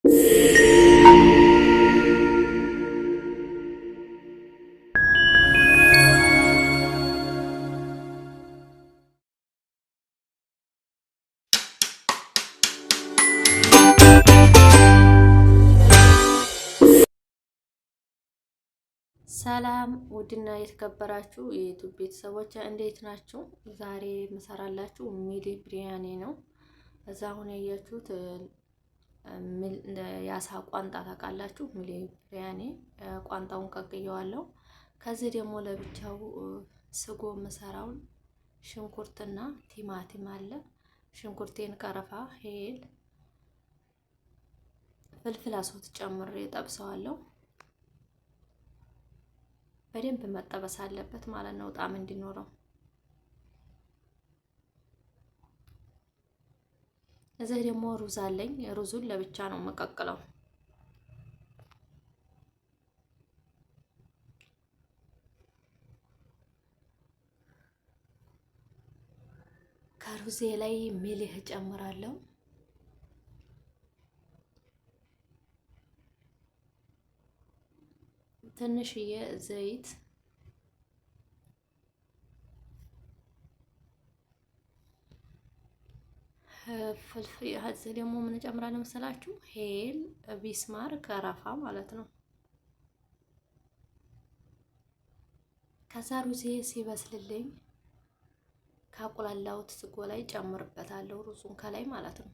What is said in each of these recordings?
ሰላም ውድና የተከበራችሁ የ YouTube ቤተሰቦች እንዴት ናችሁ? ዛሬ የምሰራላችሁ ሚሊ ብሪያኒ ነው። እዛ አሁን ያያችሁት የአሳ ቋንጣ ታውቃላችሁ? ሚሊ ብሪያኒ ቋንጣውን ቀቅየዋለሁ። ከዚህ ደግሞ ለብቻው ስጎ የምሰራውን ሽንኩርትና ቲማቲም አለ። ሽንኩርቴን፣ ቀረፋ፣ ሄል፣ ፍልፍል አሶት ጨምሬ ጠብሰዋለሁ። በደንብ መጠበስ አለበት ማለት ነው፣ ጣዕም እንዲኖረው። እዚህ ደግሞ ሩዝ አለኝ። ሩዙን ለብቻ ነው የምቀቅለው። ከሩዜ ላይ ሚልህ እጨምራለሁ። ትንሽዬ ዘይት ፍልፍል እዚህ ደግሞ ምን እጨምራለሁ መሰላችሁ? ሄል፣ ቢስማር፣ ቀረፋ ማለት ነው። ከዛ ሩዜ ሲበስልልኝ ካቁላላሁት ስጎ ላይ ጨምርበታለሁ፣ ሩዙን ከላይ ማለት ነው።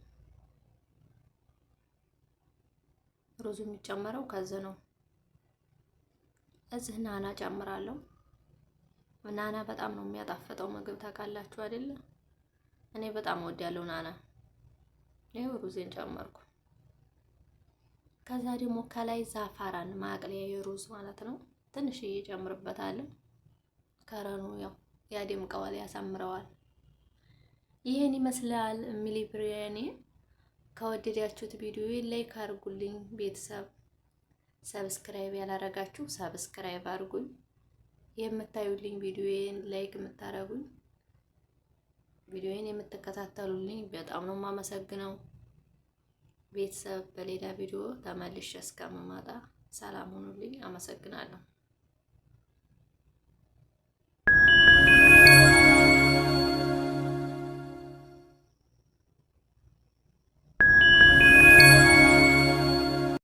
ሩዙ የሚጨመረው ከዚህ ነው። እዚህ ናና ጨምራለሁ። ናና በጣም ነው የሚያጣፍጠው ምግብ ታውቃላችሁ አይደለ? እኔ በጣም እወዳለሁ ናና። ይኸው ሩዜን ጨመርኩ። ከዛ ደግሞ ከላይ ዛፋራን ማቅለያ የሩዝ ማለት ነው ትንሽዬ ጨምርበታለሁ። ከረኑ ያው ያደምቀዋል፣ ያሳምረዋል። ይህን ይመስላል ሚሊ ብሪያኒ። ከወደዳችሁት ቪዲዮ like አድርጉልኝ ቤተሰብ። Subscribe ያላረጋችሁ subscribe አድርጉኝ። የምታዩልኝ ቪዲዮዬን like የምታረጉኝ ቪዲዮዬን የምትከታተሉልኝ በጣም ነው የማመሰግነው። ቤተሰብ በሌላ ቪዲዮ ተመልሼ እስከምመጣ ሰላም ሁኑልኝ። አመሰግናለሁ።